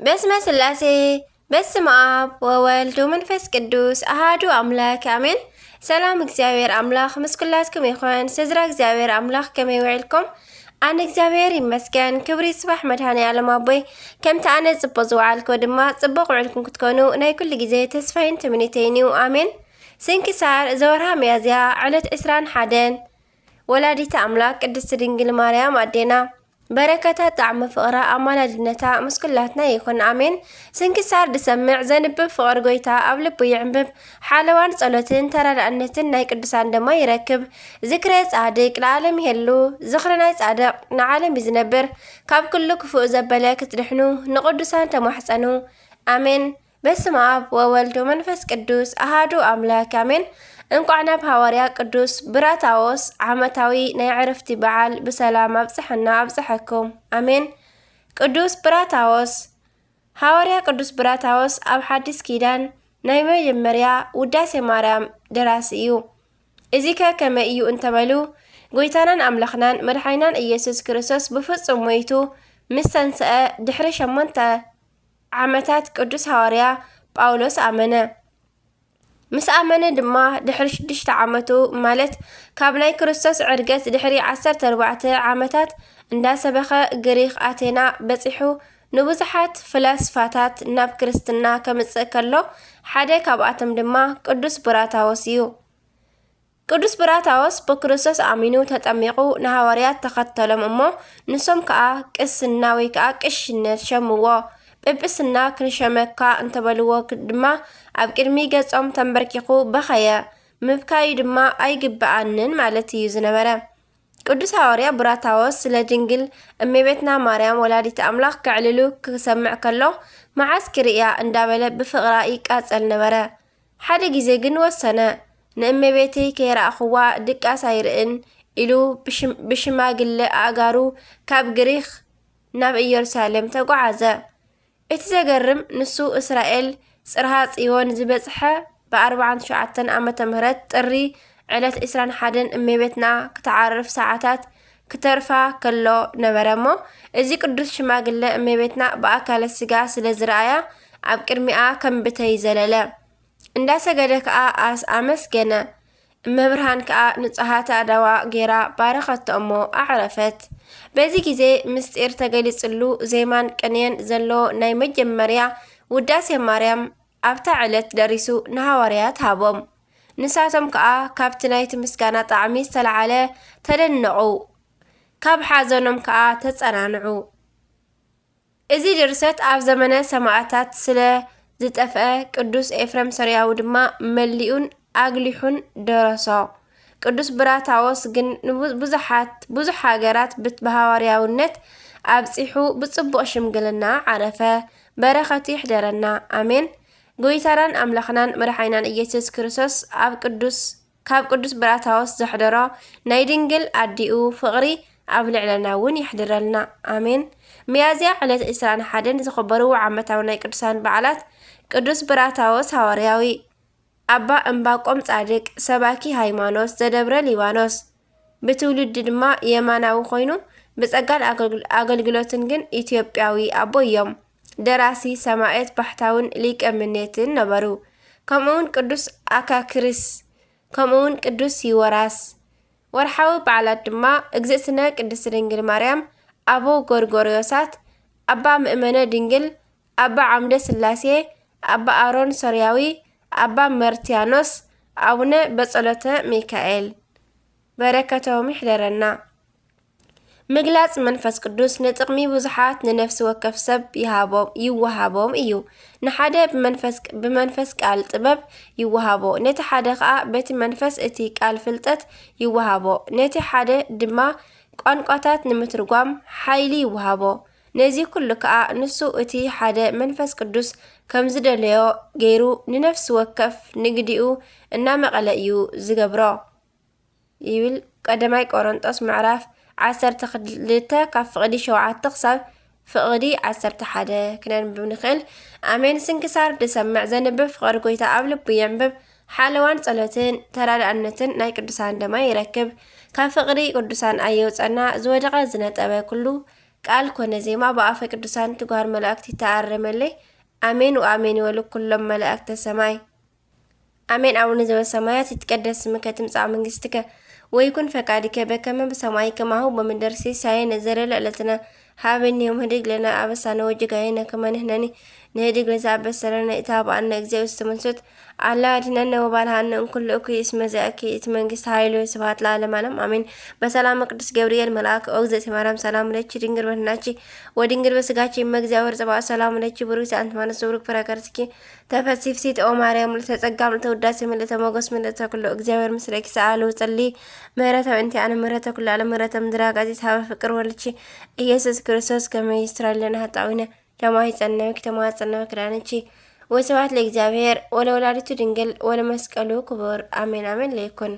በስመ ስላሴ፣ በስመ ኣብ ወወልድ ወመንፈስ ቅዱስ ኣሃዱ ኣምላክ ኣሜን። ሰላም እግዚኣብሔር ኣምላኽ ምስ ኩላትኩም ይኹን። ስድራ እግዚኣብሔር ኣምላኽ ከመይ ውዒልኩም? ኣነ እግዚኣብሔር ይመስገን፣ ክብሪ ጽባሕ መድኃኔ ዓለም ኣቦይ። ከምቲ ኣነ ጽቡቕ ዝወዓልኩ ድማ ጽቡቕ ውዕልኩም ክትኮኑ ናይ ኩሉ ግዜ ተስፋይን ትምኒተይን እዩ። ኣሜን። ስንክሳር ዘወርሃ ሚያዝያ ዕለት ዕስራን ሓደን። ወላዲተ ኣምላክ ቅድስት ድንግል ማርያም ኣዴና፣ በረከታ ጣዕሚ ፍቕራ ኣማላድነታ ምስ ኩላትና ይኹን። ኣሜን። ስንክሳር ድሰምዕ ዘንብብ ፍቕሪ ጎይታ ኣብ ልቡ ይዕንብብ። ሓለዋን ጸሎትን ተራዳእነትን ናይ ቅዱሳን ደማ ይረክብ። ዝክረ ጻድቅ ለዓለም ይሄሉ። ዝኽሪ ናይ ጻድቅ ንዓለም እዩ ዝነብር። ካብ ኩሉ ክፉእ ዘበለ ክትድሕኑ ንቅዱሳን ተማሕጸኑ። ኣሜን። በስመ ኣብ ወወልድ ወመንፈስ ቅዱስ ኣሃዱ ኣምላክ ኣሜን። እንቋዕ ናብ ሃዋርያ ቅዱስ ብራታዎስ ዓመታዊ ናይ ዕረፍቲ በዓል ብሰላም ኣብጽሐና ኣብጽሐኩም። ኣሜን። ቅዱስ ብራታዎስ፣ ሃዋርያ ቅዱስ ብራታዎስ ኣብ ሓዲስ ኪዳን ናይ መጀመርያ ውዳሴ ማርያም ደራሲ እዩ። እዚከ ከመይ እዩ እንተበሉ፣ ጎይታናን ኣምላኽናን መድሓኒናን ኢየሱስ ክርስቶስ ብፍጹም ሞይቱ ምስ ተንስአ ድሕሪ ሸሞንተ ዓመታት ቅዱስ ሃዋርያ ጳውሎስ ኣመነ። ምስ ኣመነ ድማ ድሕሪ ሽዱሽተ ዓመቱ፣ ማለት ካብ ናይ ክርስቶስ ዕርገት ድሕሪ ዓሰርተ ኣርባዕተ ዓመታት እንዳሰበኸ ግሪኽ ኣቴና በጺሑ ንብዙሓት ፍላስፋታት ናብ ክርስትና ከምጽእ ከሎ ሓደ ካብኣቶም ድማ ቅዱስ ብራታዎስ እዩ። ቅዱስ ብራታዎስ ብክርስቶስ ኣሚኑ ተጠሚቑ ንሃዋርያት ተኸተሎም እሞ ንሶም ከኣ ቅስና ወይ ከኣ ቅሽነት ሸምዎ። ጵጵስና ክንሸመካ እንተበልዎ ድማ ኣብ ቅድሚ ገጾም ተንበርኪኹ በኸየ። ምብካዩ ድማ ኣይግብኣንን ማለት እዩ ዝነበረ። ቅዱስ ሃዋርያ ብራታዎስ ስለ ድንግል እመቤትና ማርያም ወላዲት ኣምላኽ ከዕልሉ ክሰምዕ ከሎ መዓስ ክርእያ እንዳበለ ብፍቕራ ይቃጸል ነበረ። ሓደ ግዜ ግን ወሰነ። ንእመቤተይ ከይረኣኽዋ ድቃስ ኣይርእን ኢሉ ብሽም- ብሽማግለ ኣእጋሩ ካብ ግሪኽ ናብ ኢየሩሳሌም ተጓዓዘ። እቲ ዘገርም ንሱ እስራኤል ጽርሃ ጽዮን ዝበጽሐ ብኣርባዓን ትሽዓተን ዓመተ ምህረት ጥሪ ዕለት ዕስራን ሓደን እመቤትና ክትዓርፍ ሰዓታት ክተርፋ ከሎ ነበረ እሞ እዚ ቅዱስ ሽማግለ እመቤትና ብኣካለ ስጋ ስለ ዝረኣያ ኣብ ቅድሚኣ ከም ብተይ ዘለለ። እንዳሰገደ ከኣ ኣስ ኣመስገነ። እመብርሃን ከኣ ንጹሃት ኣእዳዋ ጌራ ባረኸቶ እሞ ኣዕረፈት። በዚ ግዜ ምስጢር ተገሊጽሉ ዜማን ቅኔን ዘሎ ናይ መጀመርያ ውዳሴ ማርያም ኣብታ ዕለት ደሪሱ ንሃዋርያት ሃቦም። ንሳቶም ከኣ ካብቲ ናይቲ ምስጋና ጣዕሚ ዝተለዓለ ተደነቑ፣ ካብ ሓዘኖም ከኣ ተጸናንዑ። እዚ ድርሰት ኣብ ዘመነ ሰማእታት ስለ ዝጠፍአ ቅዱስ ኤፍረም ሶርያዊ ድማ መሊኡን ኣግሊሑን ደረሶ። ቅዱስ ብራታዎስ ግን ንብዙሓት ብዙሕ ሃገራት ብት- ብሃዋርያውነት ኣብጺሑ ብጽቡቕ ሽምግልና ዓረፈ። በረኸቱ ይሕደረና። ኣሜን። ጎይታናን ኣምላኽናን መድሓኒናን ኢየሱስ ክርስቶስ ኣብ ቅዱስ ካብ ቅዱስ ብራታዎስ ዘሕደሮ ናይ ድንግል ኣዲኡ ፍቕሪ ኣብ ልዕለና እውን የሕድረልና። ኣሜን። ሚያዝያ ዕለት ዕስራን ሓደን ዝኽበሩ ዓመታዊ ናይ ቅዱሳን በዓላት ቅዱስ ብራታዎስ ሃዋርያዊ፣ ኣባ እምባቆም ጻድቅ ሰባኪ ሃይማኖት ዘደብረ ሊባኖስ፣ ብትውልዲ ድማ የማናዊ ኮይኑ ብጸጋን ኣገልግል- ኣገልግሎትን ግን ኢትዮጵያዊ ኣቦ እዮም። ደራሲ፣ ሰማዕት፣ ባሕታውን ሊቀ ምኔትን ነበሩ። ከምኡውን ቅዱስ ኣካክሪስ ከምኡውን ቅዱስ ይወራስ። ወርሓዊ በዓላት ድማ እግዝእትነ ቅድስት ድንግል ማርያም፣ ኣበው ጎርጎርዮሳት፣ ኣባ ምእመነ ድንግል፣ ኣባ ዓምደ ስላሴ፣ ኣባ ኣሮን ሶርያዊ፣ ኣባ መርትያኖስ፣ ኣቡነ በጸሎተ ሚካኤል። በረከቶም ይሕደረና። ምግላጽ መንፈስ ቅዱስ ንጥቕሚ ብዙሓት ንነፍሲ ወከፍ ሰብ ይሃቦም ይወሃቦም እዩ። ንሓደ ብመንፈስ ብመንፈስ ቃል ጥበብ ይወሃቦ፣ ነቲ ሓደ ኸኣ በቲ መንፈስ እቲ ቃል ፍልጠት ይወሃቦ፣ ነቲ ሓደ ድማ ቋንቋታት ንምትርጓም ሓይሊ ይወሃቦ። ነዚ ኩሉ ከኣ ንሱ እቲ ሓደ መንፈስ ቅዱስ ከም ዝደለዮ ገይሩ ንነፍሲ ወከፍ ንግዲኡ እናመቐለ እዩ ዝገብሮ። ይብል ቀዳማይ ቆሮንጦስ ምዕራፍ ዓሰርተ ክልተ ካብ ፍቕዲ ሸውዓተ ክሳብ ፍቕዲ ዓሰርተ ሓደ ክነንብብ ንኽእል። ኣሜን። ስንክሳር ድሰምዕ ዘንብብ ፍቕሪ ጎይታ ኣብ ልቡ የንብብ። ሓለዋን ጸሎትን ተራዳእነትን ናይ ቅዱሳን ደማ ይረክብ። ካብ ፍቕሪ ቅዱሳን ኣየውጸና ዝወደቐ ዝነጠበ ኩሉ ቃል ኮነ ዜማ ብኣፈ ቅዱሳን ትጓር መላእክት ይተኣረመለይ። ኣሜን ወኣሜን ይበሉ ኩሎም መላእክተ ሰማይ። ኣሜን። ኣቡነ ዘበሰማያት ይትቀደስ ስምከ ትምጻእ መንግስትከ ወይኩን ፈቃድከ በከመ ብሰማይ ከማሁ በምድር። ሲሳየነ ዘለለ ዕለትነ ሃበኒ ዮም ህድግ ለነ አበሳነ ወጌጋየነ ከመ ንሕነኒ ንህድግ ለዘ አበሰለነ ኢታብአነ እግዚኦ ውስተ መንሱት አላ አድነነ ወባልሃነ እንኩሉ እኩይ እስመ ዘእኪ እቲ መንግስት ኃይሉ ስብሐት ለዓለመ ዓለም አሜን። በሰላም ቅዱስ ገብርኤል መልአክ ኦግዘቲ ማርያም ሰላም ለኪ ድንግል በድናቺ ወድንግል በስጋቺ እመ እግዚአብሔር ጽባኦት ሰላም ለኪ ብሩክቲ አንቲ ማነስ ብሩክ ፍሬ ከርስኪ ተፈሲ ፍሲት ኦ ማርያም ምልዕተ ጸጋ ምልዕተ ውዳሴ ምልዕተ ሞገስ ምልዕተ ኩሉ እግዚአብሔር ምስለኪ ሰአሉ ጸሊ ምህረተ እንቲአነ ምህረተ ኩሉ ዓለም ምህረተ ምድር አጋዚት ሀበ ፍቅር ወልቺ ኢየሱስ ክርስቶስ ከመ ይስትራለና ሀጣዊነ ተማሂጸነብኪ ተማጸነብ ክዳንቺ ወስብሐት ለእግዚአብሔር ወለወላዲቱ ድንግል ወለመስቀሉ ክቡር አሜን አሜን ለይኩን።